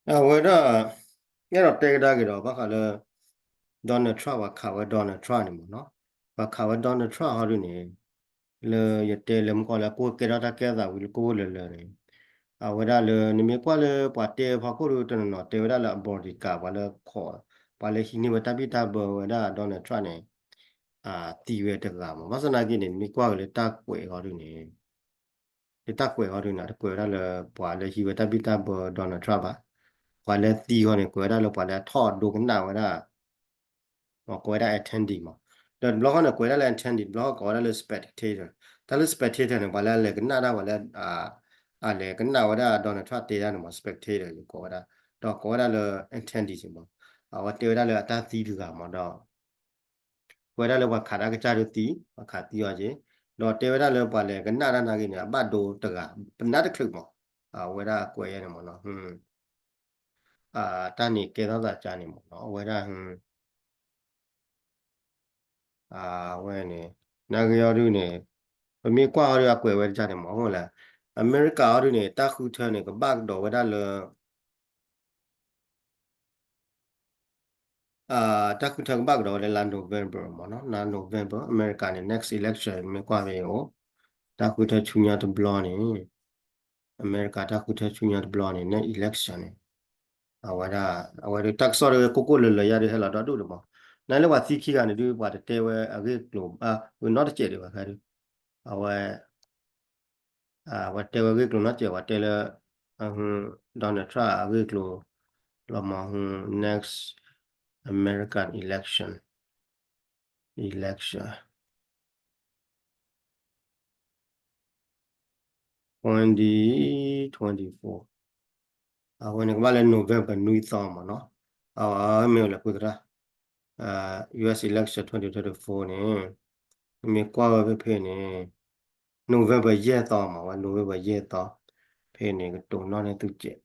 အဝဲဒၣ် အဲၣ်ဒိးတဲကဒါက့ၤဒီး ဘၣ်ဃးလၢ Donald Trump ပှၤခးဝဲ Donald Trump န့ၣ်မ့ၢ်နီၤ, ပှၤခးဝဲ Donald Trump ဟီဒုန့ၣ် လၢယတဲလၢမုၢ်ကီၢ်လၢအကိၣ်ကဲထီၣ်တၢ်ကဲထီၣ်သးဝံၤလၢကိၣ်ကိၣ်လၢၤလၢၤန့ၣ် အဝဲဒၣ်လၢ နမ့ၢ်ကွၢ်လၢပှၤတဲဖီခိၣ်ဒုတနီၤနီၤတဲဝဲဒၣ်လၢအ bodyguard ပှၤလၢခိး ပှၤလၢဟံးန့ၢ်ဝဲတၢ်ဘံၣ်တၢ်ဘၢဝဲဒၣ် Donald Trump န့ၣ် သံဝဲတဂၤမး. ဘၣ်ဆၣ်သနာ်က့န့ၣ် နမ့ၢ်ကွၢ်က့ၤလၢတၢ်ကွဲးအီၤဒုန့ၣ် လၢတၢ်ကွဲးအီၤဒုန့ၣ် တကွဲးဝဲဒၣ်လၢ ပှၤလၢဟံးဝဲတၢ်ဘံၣ်တၢ်ဘၢ Donald Trump ဘၣ်. ပှၤလၢသံဃီန့ၣ် ကွဲးဝဲဒၣ်လၢပှၤလၢအထီၣ်ဒိကနၣ်ဝဲဒၣ် ကိးဝဲဒၣ် attendee မး. ဒီးတဘျီဃီန့ၣ် ကွဲးဒၣ်လၢ attendee တဘျီဃီကိးဝဲဒၣ်လၢ spectator. တၢ်လၢ spectator န့ၣ် ပှၤလၢအလဲၤကနၣ်တၢ် ပှၤလၢ အလဲၤကနၣ်ဝဲဒၣ် Donald Trump တဲတၢ်န့ၣ်မး spectator ယကိးဝဲဒၣ်, ဒီးကိးဝဲဒၣ်လၢ attendee မး. အဝဲတဲဝဲဒၣ်လၢအတၢ်သံတဂၤမးဒီး ကွဲးဒၣ်လၢပှၤခးတၢ်ကစၢ်ဒုသံ, ပှၤခးသံအီၤက့ၤ, ဒီးတဲဝဲဒၣ်လၢပှၤလဲၤကနၣ်တၢ်နာ်က့န့ၣ် အဘၣ်ဒိတဂၤ, ပနၢ်တချုးမး, အဝဲဒၣ်ကွဲးယဲန့ၣ်မးနီၤ, တၢ်န့ၣ်ကဲထီၣ်သးကါန့ၣ်မးနီၤ, အဝဲဒၣ် အဝဲန့ၣ် နာ်က့အီၤဒုန့ၣ် ပမ့ၢ်ကွၢ်အီၤဒုအကွဲးဝဲတကါန့ၣ်မး, အဃိလဲၣ်, အမဲရကၤအီၤဒုန့ၣ် တၢ်ဃုထၢန့ၣ် ကဘၣ်ကဒီးဝဲဒၣ်လၢ တၢ်ဃုထၢကဘၣ်ကဒီးဝဲလၢလါ November မးနီၤ, လါ November အမဲရကၤန့ၣ် next election မ့ၢ်ကွၢ်ဖဲအံၤအိၣ်, တၢ်ဃုထၢဆူညါတဘျီန့ၣ်, အမဲရကၤတၢ်ဃုထၢဆူညါတဘျီန့ၣ် next election န့ၣ်, အဝဲဒၣ် အဝဲဒၣ်တၢ်ကစီၣ်ဒုကိၣ်ကိၣ်လၢၤလၢၤယါဒုဟဲလီၤဒီဒူၣ်ဒံးမး, နလၢပှၤသံခံဂၤန့ၣ်ဒု ပှၤတတဲဝဲအဂ့ၢ်ကျိၤ နီတစဲးဒံးဘၣ်ခဲဒု, အဝဲ ပှၤတဲဝဲဂ့ၢ်ကျိၤနီတစဲး ပှၤတဲလၢ Donald Trump အဂ့ၢ်ကျိၤလီၤမး, next American election, election twenty twenty-four, အဝဲန့ၣ်ကဘၣ်လၢ November နွံသီမးနီၤ, အမ့ၢ်ဝဲလဲၤဃုသရၣ် US election twenty twenty-four န့ၣ်, နမ့ၢ်ကွၢ်ဝဲဖဲဖဲန့ၣ် November ယဲၢ်သီမး, ဝဲ November ယဲၢ်သီ, ဖဲန့ၣ်ကတိၤနီၣ်န့ၢ်သုစဲး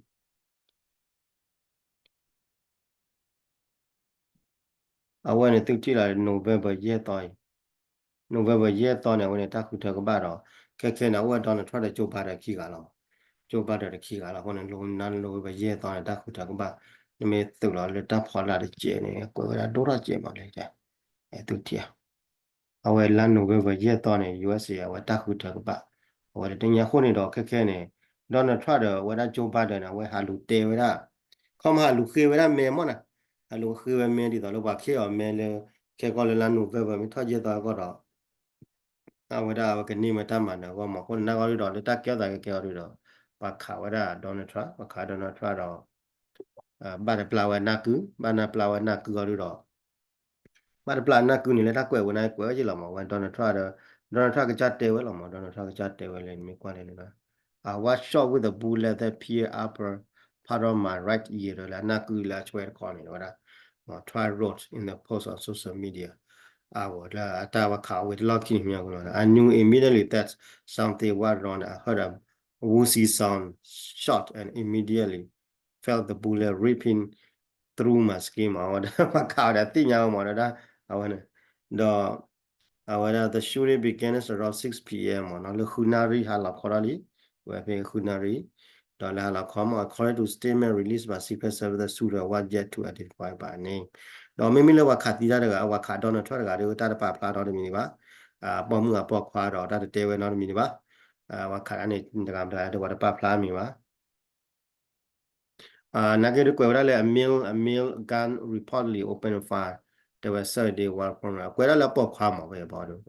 အဝဲန့ၣ် သုထံၣ်လီၤ November ယဲၢ်သီအံၤ, November ယဲၢ်သီန့ၣ် အဝဲန့ၣ် တၢ်ဃုထၢကဘၣ်ဒီး ခဲခဲန့ၣ် အဝဲ Donald Trump ဒီး Joe Biden ခံဂၤလီၤ, Joe Biden တခံဂၤလီၤ. အဃိန့ၣ် November ယဲၢ်သီန့ၣ် တၢ်ဃုထၢကဘၣ်, နမ့ၢ်သုးလီၤလၢတၢ်ဖီလာ်တစဲးန့ၣ် ကွဲးဝဲဒၣ်ဒိၣ်ထီၣ်စဲးမးလဲၣ်, သုထံၣ် အဝဲလါ November ယဲၢ်သီန့ၣ် USA အဝဲတၢ်ဃုထၢကဘၣ်, အဝဲတသ့ၣ်ညါအဃိန့ၣ်ဒီး ခဲခဲန့ၣ် Donald Trump ဒီး အဝဲဒၣ် Joe Biden န့ၣ် အဝဲဟးလူၤတဲဝဲဒၣ်, ခီမဟးလူၤဃ့ဝဲဒၣ်မဲမးနီၤ, ဟးလူၤဃ့ဝဲမဲဒ်သိးလၢပှၤခ့ၣ်အီၤမဲလၢ ခဲကီၢ်လၢလါ November မ့ၢ်ထီၣ်ယဲၢ်သီအဂီၢ်ဒီး အဝဲဒၣ်အဝဲကန့ၢ်ဝဲတၢ်မၤနၢၤအဂီၢ်မး, အဃိန့ၣ် နာ်က့အီၤဒုဒီး လၢတၢ်ကဲထီၣ်သးကဲကဲအီၤဒုဒီး ပှၤခးဝဲဒၣ် Donald Trump, ပှၤခး Donald Trump ဒီး ဘၣ်တပျၢ်ဝဲနၢ်ကု, ဘၣ်နၢ်ပျၢ်ဝဲနၢ်ကုအီၤဒုဒီး ဘၣ်တပျၢ်နၢ်ကုန့ၣ် လၢတၢ်ကွဲးဝဲန့ၣ် ကွဲးဝဲယ့ၣ်လီၤမး, ဝဲ Donald Trump ဒီး Donald Trump ကစၢ်တဲဝဲလီၤမး, Donald Trump ကစၢ်တဲဝဲလၢ နမ့ၢ်ကွၢ်လၢန့ၣ် I was shot with a bullet that pierced upper part of my right ear ဒီးလၢအနၢ်ကုလၢအဆွဲတခီန့ၣ် ဝဲဒၣ် Trump wrote in the post on social media. အဝဲလၢအတၢ်ဝဲခးဝဲတလီၢ်ခံန့ၣ်မး, I knew immediately that something was wrong. I heard a whoozy sound, shot, and immediately felt the bullet ripping through my skin မး, အဝဲဒၣ်ပှၤခးဝဲဒီးသ့ၣ်ညါဝဲမး, ဒီးဒၣ် အဝဲန့ၣ် ဒီး အဝဲဒၣ် the shooting began around six p.m. မးနီၤ, လၢဃုနၣ်ရံၣ်ဟါလီၤခီထီၣ်လံ, ဝဲဖဲဃုနၣ်ရံၣ်, ဒီးလၢဟါလီၤခီမး according to statement released by Secret Service သူဒီး was yet to identify by name. ဒီးမ့မ့ၢ်လၢပှၤခးသံတၢ်တဂၤ ပှၤခး Donald Trump တဂၤဒီး တၢ်တပာ်ဖျါနီတမံၤဒံးဘၣ်, ပိာ်မုၣ်အပိာ်ခွါဒီးတၢ်တတဲဝဲနီတမံၤဒံးဘၣ်, ပှၤခးတၢ်န့ၣ် တဂၤတဂၤဒီးပှၤတပာ်ဖျါမံၤဘၣ် နာ်က့ဒုးကွဲးဝဲဒၣ်လၢ a male, a male gun reportedly opened fire တဲဝဲ Saturday while performing ကွဲးဒၣ်လၢအပိာ်ခွါမးဝဲဘၣ်ဒီး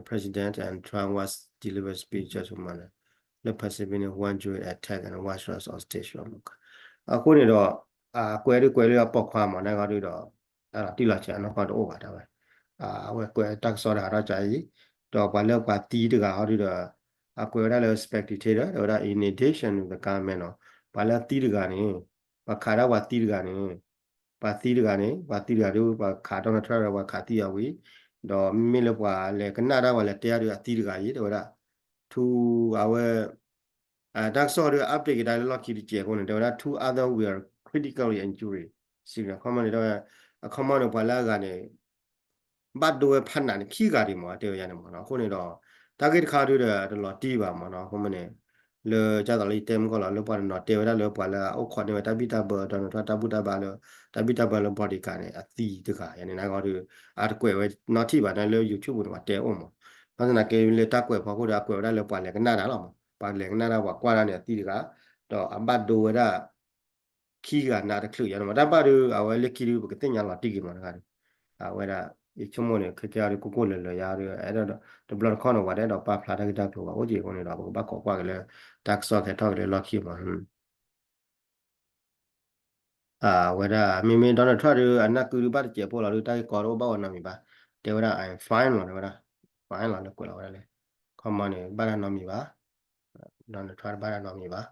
President and Trump was deliver speeches မး လၢ Pennsylvania one during attack and was shot on stage အဃိန့ၣ်ဒီး ကွဲးဒုးကွဲးလၢအပိာ်ခွါမး နာ်က့ဒုးဒီး တံၢ်လီၤစှၤနီၢ်ကီၢ်တအိၣ်ဘၣ်တဝဲ, အဝဲကွဲးတၢ်ကစီၣ်တဟးထီၣ်ကၢအံၤ, ဒီးပှၤလၢပှၤသံတဂၤဟီဒုးဒီး အကွဲးဝဲဒၣ်လၢ spectator တဲဝဲဒၣ် in addition to the gunman နီၤ, ပှၤလၢအသံတဂၤန့ၣ် ပှၤခးဒၣ်ပှၤသံတဂၤန့ၣ်, ပှၤသံတဂၤန့ၣ် ပှၤသံတဂၤဒုး ပှၤခး Donald Trump ဒီးပှၤခးသံအီၤဝံၤ, ဒီးမ့မ့ၢ်လၢပှၤလဲၤကနၣ်တၢ်ပှၤလဲၤတဲအီၤဒုးအသံတဂၤအံၤ တဲဝဲဒၣ် ထူ အဝဲ တၢ်ကစီၣ်ဒုး update ကဒါလၢလီၢ်ခံတစဲးအဃိန့ၣ် တဲဝဲဒၣ် two other were critically injured, serious အခီမီန့ၣ် တဲဝဲ အခီမီန့ၣ် ပှၤလၢအဂၤန့ၣ် ဘၣ်ဒိဝဲဖးနးန့ၣ် ခံဂၤဒံးမး တဲဝဲယါန့ၣ်မးနီၤ. အဃိန့ၣ်ဒီး တၢ်ဂ့ၢ်တခါဒုးဒီး တလီၤတံၢ်ဘၣ်မးနီၤ. အဃိမ့ၢ်န့ၣ် လၢကၢ်သိးလၢယတဲမုၢ်ကီၢ်လီၤ လၢပှၤတနီၤတဲဝဲဒၣ်လၢပှၤလၢအအိၣ်ခိးန့ၢ်ဝဲတၢ်ဘံၣ်တၢ်ဘၢ Donald Trump တၢ်ဘူၣ်တၢ်ဘါလၢ တၢ်ဘံၣ်တၢ်ဘၢလၢ bodyguard န့ၣ် အသံတဂၤ ယၤန့ၣ် နဂီၢ်ဒီး အတကွဲးဝဲနီထံၣ်ဘၣ်န့ၣ်လၢ YouTube န့ၣ် ပှၤတဲအိၣ်မး, ဘၣ်ဆၣ်သနာ်က့လၢတၢ်ကွဲးဖီခိၣ်ဒီး အကွဲးဝဲဒၣ်လၢပှၤလဲၤကနၣ်တၢ်လီၤမး, ပှၤလဲၤကနၣ်တၢ်ပှၤကွၢ်တၢ်န့ၣ် အသံတဂၤ, ဒီးအဘၣ်ဒိဝဲဒၣ် ခံဂၤနးတချုးယၤန့ၣ်မး, တၢ်ဘၣ်ဒီး အဝဲလၢခံဒီး ပကသ့ၣ်ညါလီၤတံၢ်က့ၤမးတဂၤဒီး, အဝဲဒၣ် ယဆိကမိၣ်န့ၣ် ခဲကဲအီၤဒီး ကိၢ်ကိၢ်လၢၤလၢၤယၤဒီး အဲၣ်ဒိး တဘျီတခီၣ်န့ၣ် ပှၤတအဲၣ်ဒိးပာ်ဖျါတၢ်ဂ့ၢ်တၢ်ကျိၤဘၣ် အိၣ်က့ၤအဃိန့ၣ်ဒီး ပကဘၣ်ခိးကွၢ်က့ၤလၢ တၢ်ကစီၣ်ကဟဲထီၣ်က့ၤလၢလီၢ်ခံမး အဝဲဒၣ် မ့မ့ၢ် Donald Trump ဒီး အနၢ်ကုဒီးဘၣ်တစဲးဖိလီၤဒီး တၢ်ဂ့ၢ်ကီတအိၣ်ဘၣ်ဝဲနီတမံၤဘၣ်, တဲဝဲဒၣ် I'm fine လီၤ တဲဝဲဒၣ် fine လီၤ လၢကွဲးလီၤဝဲဒၣ်လဲၣ်, ခီမီန့ၣ် ဘၣ်တၢ်နီတမံၤဘၣ်, Donald Trump တဘၣ်တၢ်နီတမံၤဘၣ်,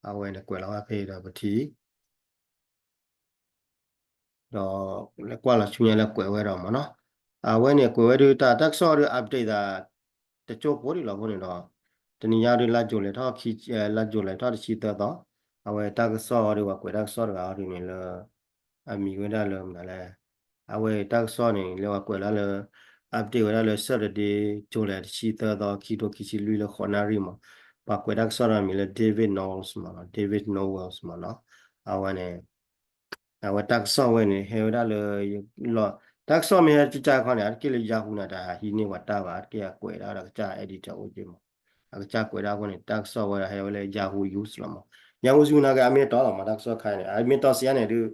အဝဲန့ၣ်ကွဲးလီၤဝဲဖဲဒီးပထံၣ် ဒီး လဲၤကွၢ်လီၤဆူညါလၢကွဲးဝဲဒီးမးနီၤ, အဝဲန့ၣ်ကွဲးဝဲဒုး တၢ်တၢ်ကစီၣ်ဒီး update သး တကၠိဖိဒံးလီၤအဃိန့ၣ်ဒီး တနံၤညါဒီး လါယူၤလဲၤထီၣ်ခံ လါယူၤလဲၤထီၣ်တဆံသၢသီ, အဝဲတၢ်ကစီၣ်အီၤဒီး ပှၤကွဲးတၢ်ကစီၣ်တဂၤအီၤဒ်န့ၣ်လၢ အမံၤဝဲဒၣ်လၢမနုၤလဲၣ်, အဝဲတၢ်ကစီၣ်န့ၣ် လၢပှၤကွဲးလၢ update ဝဲဒၣ်လၢ Saturday ယူၤလဲၤတဆံသၢသီ ခံထိခံဆံလွံၢ်လၢဃိးနၣ်ရံၣ်မး, ပှၤကွဲးတၢ်ကစီၣ်တဂၤမံၤလၢ David Knowles မးနီၤ, David Knowles မးနီၤ, အဝဲန့ၣ် အဝဲတၢ်ကစီၣ်ဝဲန့ၣ် ဟဲဝဲဒၣ်လၢ တၢ်ကစီၣ်မ့ၢ်ဟဲကၠၢ်ကၠၢ်ခီန့ၣ် အါတက့ၢ်လၢ Yahoo န့ၣ် တဟးဟံးန့ၢ်ပှၤတၢ်ဘၣ်, အါတက့ၢ်အကွဲးဒၣ်ဒီးကစၢ် editor အိၣ်က့မး, အကစၢ်ကွဲးဒၣ်အဃိန့ၣ် တၢ်ကစီၣ်ဝဲဒၣ်ဟဲဝဲလၢ Yahoo News လီၤမး, Yahoo News နာ်က့ အမ့ၢ်အတီလီၤမး တၢ်ကစီၣ်ခါန့ၣ် အမ့ၢ်တီစံးယါန့ၣ်ဒုး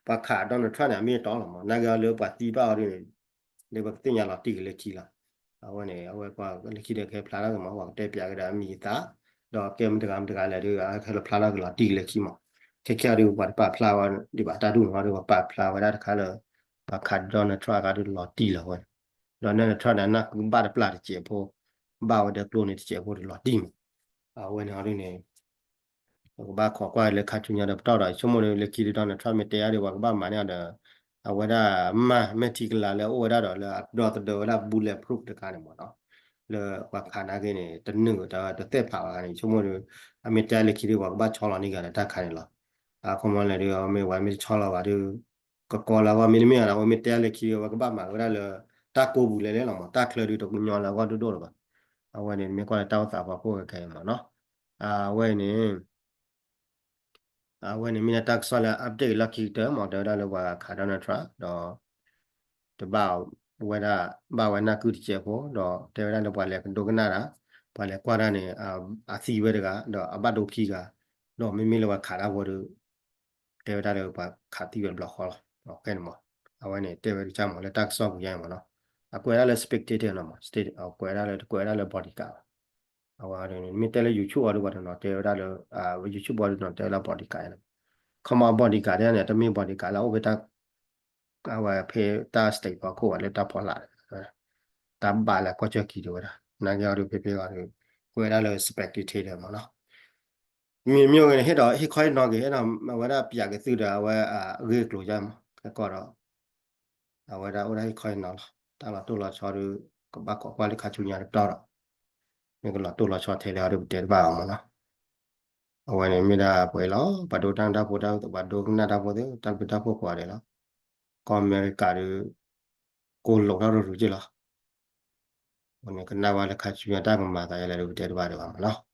ပှၤခး Donald Trump န့ၣ် အမ့ၢ်အတီလီၤမး, နာ်က့အီၤလၢပှၤသံဘၣ်အီၤဒ်န့ၣ် ဒီးပကသ့ၣ်ညါလီၤတံၢ်က့ၤလၢခံလီၤ. အဝဲန့ၣ် အဝဲပှၤလၢခံဒီးကဟဲဖျါထီၣ်က့ၤမး ပှၤကတဲပၠးက့ၤဒီးအမံၤအသၣ်, ဒီးကဲမတၤတဂၤမတၤတဂၤလဲၣ်ဒီး အဟဲလီၤဖျါထီၣ်က့ၤလီၤတံၢ်က့ၤလၢခံမး, ခဲကဲအီၤဒီး ပှၤတပာ်ဖျါဝဲဒံးဘၣ်တၢ်ဒူၣ်န့ၣ်ဒီး ပှၤပာ်ဖျါဝဲဒၣ်တခါလၢ ပှၤခး Donald Trump အခါဒီးလီၤတံၢ်လီၤဝဲ, ဒီး Donald Trump န့ၣ် အနၢ်ကုဘၣ်တပျၢ်တစဲးဖိ, ဘၣ်ဝဲဒီးကျိန့ၣ်တစဲးဖိဒီးလီၤတံၢ်မး, အဝဲန့ၣ်အီၤဒ်န့ၣ် ပကဘၣ်ခိးကွၢ်လၢခါဆူညါဒီးပတီၢ်ဒီး ဆိကမိၣ်ဒီးလၢခံဒီး Donald Trump မ့ၢ်တဲအါဒီး ပှၤကဘၣ်မၤန့ၢ်အီၤဒီး အဝဲဒၣ်မၤ မဲာ်ထံကလၤလၢအအိၣ်ဝဲဒၣ်ဒီးလၢအဒီသဒၢဝဲဒၣ် bulletproof တခါန့ၣ်မးနီၤ, လၢပှၤခးနာ်က့န့ၣ် တနုာ်တသ့ၣ်ဖးဘၣ်န့ၣ် ဆိကမိၣ်ဒီး အမ့ၢ်တဲလၢခံဒီး ပှၤကဘၣ်ဆီလီၤန့ၢ်က့ၤဒီးတၢ်ခါန့ၣ်လီၤ. အခီမီလဲၣ်ဒီး အမ့ၢ်ဝဲမ့ၢ်တဆီလီၤဘၣ်ဒီး ကကီလၢအဂီၢ် မ့တမ့ၢ်လၢအဝဲမ့ၢ်တဲလၢခံဒီး အဝဲကဘၣ်မၤဝဲဒၣ်လၢ တၢ်ကိးပူၤလဲၣ်လဲၣ်လီၤမး, တၢ်ချၢဒီးတကညီလၢအဂီၢ်ဒိၣ်ဒိၣ်လၢၤဘၣ်. အဝဲန့ၣ် မ့ၢ်ကွၢ်လၢတၢ်အိၣ်သးဖီခိၣ်ခဲအံၤမးနီၤ. အဝဲန့ၣ် အဝဲန့ၣ်မ့ၢ်ဒၣ်တၢ်ကစီၣ်လၢ update လီၢ်ခံကတၢၢ်မး တဲဝဲဒၣ်လၢပှၤခး Donald Trump ဒီး တဘၣ်ဝဲဒၣ် ဘၣ်ဝဲနၢ်ကုတစဲးဖိ ဒီးတဲဝဲဒၣ်လၢပှၤလဲၤကဒိကနၣ်တၢ် ပှၤလဲၤကွၢ်တၢ်န့ၣ် အသံဝဲတဂၤ ဒီးအဘၣ်ဒိခံဂၤ ဒီးမ့မ့ၢ်လၢပှၤခးတၢ်ဖိဒီး တဲဝဲဒၣ်လၢပှၤခးသံဝဲတဘျီဃီလီၤ. ခဲန့ၣ်မး အဝဲန့ၣ်တဲဝဲတကၢ်မး လၢတၢ်ကစီၣ်ပူၤညါမးနီၤ. အကွဲးဒၣ်လၢ spectator နီၤမး ကွဲးဒၣ်လၢ တကွဲးဒၣ်လၢ bodyguard ဘၣ်. အဝဲန့ၣ် မ့ၢ်တဲလၢ YouTube အီၤဒီး ပှၤတနီၤတဲဝဲဒၣ်လၢ YouTube အီၤဒီးတနီၤတဲဝဲဒၣ် bodyguard န့ၣ် ခီမီ bodyguard ဒ်န့ၣ် တမ့ၢ် bodyguard လၢအိၣ်ဖဲ အဝဲဖဲတၢ် state ဖီခိၣ်ဘၣ် လၢတၢ်ဖီလာ် တၢ်ဘၣ်လၢကီၢ်ကၠၢၢ်ကံၤတဲဝဲဒၣ် နာ်က့အီၤဒီးဖဲဖဲအီၤဒီး ကွဲးဒၣ်လၢ spectator မးနီၤ. မ့မ့ၢ်ဝဲန့ၣ် ဟ့ၣ်ဒီးဟ့ၣ်ခီဟ့ၣ်နီၤက့ၤ ဟ့ၣ်ဒီးအဝဲဒၣ်ပၠးက့ၤသုဒီး အဝဲအဂ့ၢ်အကျိၤယါမး ခဲကီၢ်ဒီး အဝဲဒၣ်အိၣ်ဒၣ်ဟ့ၣ်ခီဟ့ၣ်နီၤလီၤ. တၢ်လီၤတိၢ်လီၤဆီဒီး ကဘၣ်ခိးကွၢ်လၢခါဆူညါတပတီၢ်ဒီး မ့ၢ်ကလီၤတိၢ်လီၤဆီထဲလဲၣ်အီၤဒီး ပတဲတဘၣ်အီၤမးနီၤ. အဝဲန့ၣ်မ့ၢ်ဒၣ်ပှဲၤလီၤ ပှၤဒိကနၣ်တၢ်ဖိတၢ် ပှၤဒိကနၣ်တၢ်ဖိသ့ၣ် တၢ်ဘျုးတၢ်ဖှိၣ်ကိးဂၤဒဲးလီၤ. ကီၢ်အမဲရကၤဒီး ကိၢ်လိာ်ထီၣ်ရူၤရူၤက့ၢ်လီၤ. အဝဲန့ၣ်ကနၣ်ဝဲလၢခါဆူညါတၢ်ကမၤသးယဲလဲၣ်ဒီး ပတဲတဘၣ်ဒံးဘၣ်မးနီၤ.